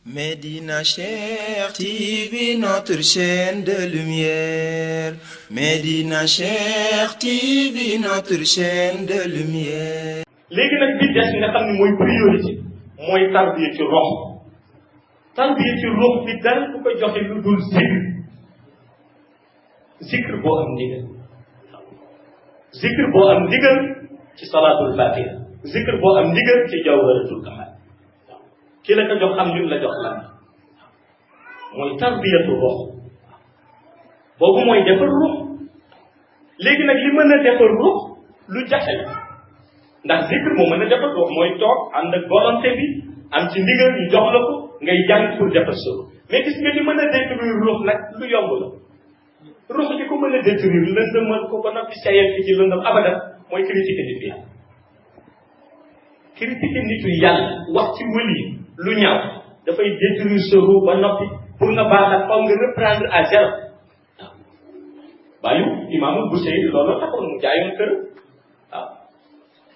Médina Cheikh TV, notre chaîne de lumière. Médina Cheikh TV, notre chaîne de lumière. léegi nag bi des nga xam ne mooy priorité mooy tarbiya ci rox tarbiya ci rox bi dara bu ko joxe lu dul zikr boo am ndigal zikr boo am ndigal ci salaatul fatiha zikr boo am ndigal ci jawharatul kamal ki la ko jox xam lim la jox lan mooy tarbiyatu rox boobu mooy defar rox léegi nag li mën a defar rox lu jafe la ndax zikr moo mën a defar rox mooy toog ànd ak volonté bi am ci ndigal ñu jox la ko ngay jàng pour defar solo mais gis nga li mën a détruire rox nag lu yomb la rox li ko mën a détruire lëndëmal ko ba noppi sayal fi ci lëndëm abadan mooy critiquer nitu yàlla critiquer nitu yàlla wax ci wëli lu ñaaw dafay détruire sa rox ba noppi pour nga baaxal faw nga reprendre à zéro waaw bàyyu imaamul Buseyri loolu taxoon mu jaayoon kër waaw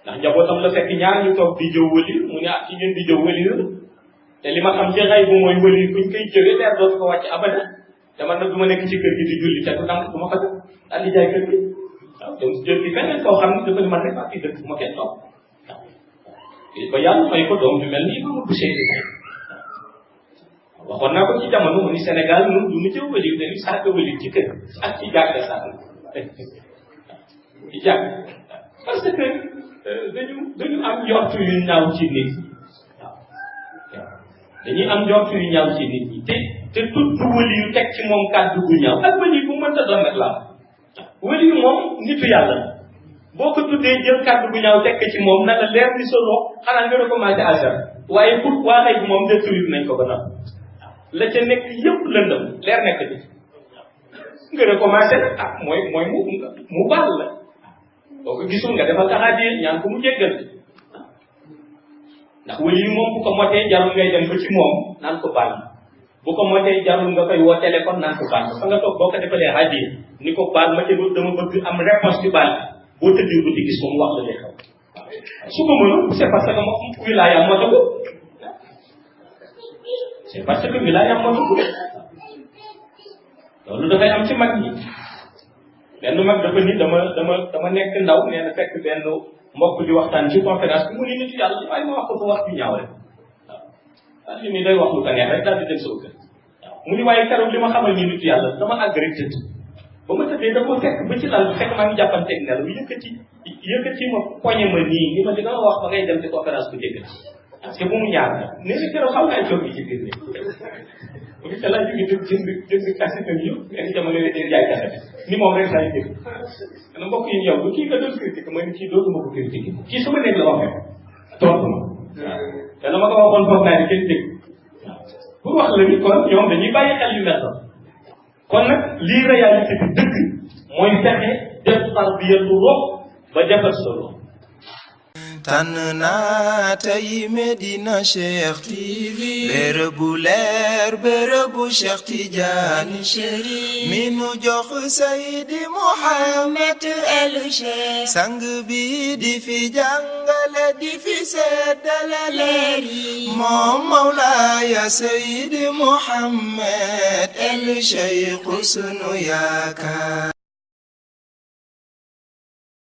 ndax njabootam la fekk ñaar ñu toog di jëw wëli mu ne ci ngeen di jëw wëli la te li ma xam ci xay bu mooy wëli buñ koy jëwee leer dootu ko wàcc abada dama nag du ma nekk ci kër gi di julli te du ndànk du ma ko def daal di jaay kër gi waaw donc jël fi feneen koo xam ne dafa ni man rek ak fi dëkk bu ma kenn toog waaw ba yàlla may ko doom ju mel ni imaamul Buseyri waxoon naa ko ci jamono mu ni Sénégal ñun du ñu jëw wëli dañuy saaga wëli ci kër ak ci jàkk sax ci jàkk parce que dañu am njort yu ñaaw ci nit ñi waaw dañuy am njort yu ñaaw ci nit ñi te tudd wëli yu teg ci moom kàddu gu ñaaw ak wëli bu mënta doon nag la wëli yu moom nitu yàlla boo ko tuddee jël kàddu gu ñaaw teg ci moom na la leer ni sa rox xanaa nga recommencé à zéro waaye pour waaxay bi moom détruire nañ ko ba noppi la ca nekk yëpp lëndëm leer nekk bi nga recommencé nag ah mooy mu baal la boo ko gisul nga defal taxadir ñaan ko mu jéggal ndax wëli yu moom bu ko motee jarul ngay dem ba ci moom naan ko baal bu ko motee jarul nga koy woo téléphone naan ko baal fa nga toog boo ko defalee hadir ni ko baal ma te dama bëgg am réponse ci baal boo tëddee guddi gis ko mu wax la lay xew su ko mënul c'est parce que moom wilaaya moo tagu c'est parce que wilaaya moo tagu loolu dafay am ci mag ñi benn mag dafa ni dama nekk ndaw nee na fekk benn mbokk di waxtaan ci conférence bi mu ni nitu yàlla waaye ma wax ko fa wax bi ñaaw rek waaw daal di ni day wax lu ko neex rek daal di dem sa kër waaw mu ni waaye keroog li ma xamal ni nitu yàlla dama àgg rek tëdd ba ma tëddee dafa fekk ba ci lal fekk maa ngi jàppanteeg nelaw yëkkati ma poñe ma nii ni ma di dama wax ba ngay dem ci conférence bu jëkk parce que bu mu ñaar la nee na keroog xam naa jóg ci biir bu ngi ca laa jóge jënd kasetam yëpp benn jamono yi jaay kaset ni moom rek saa yu dégg ana mbokk yi yow du kii nga doon critique ma ni kii dootuma ko critique kii sama néeg la waxee tontu ma te la ma ko waxoon foog naa ni kenn dégg pour wax la ni kon ñoom dañuy bàyyi xel yu mel noonu kon nag lii réalité bi dëgg mooy fexe def tarbiyatu rox ba defar sa rox tànn naa tey Médina Cheikh TV bërëbu leer bërëbu Cheikh Tidiane Chérif mi nu jox Seydi Mouhamed El Cheikh sang bi di fi jàngale di fi seddale leer yi moom Mawlaaya Seydi Mouhamed El Cheikh sunu yaakaar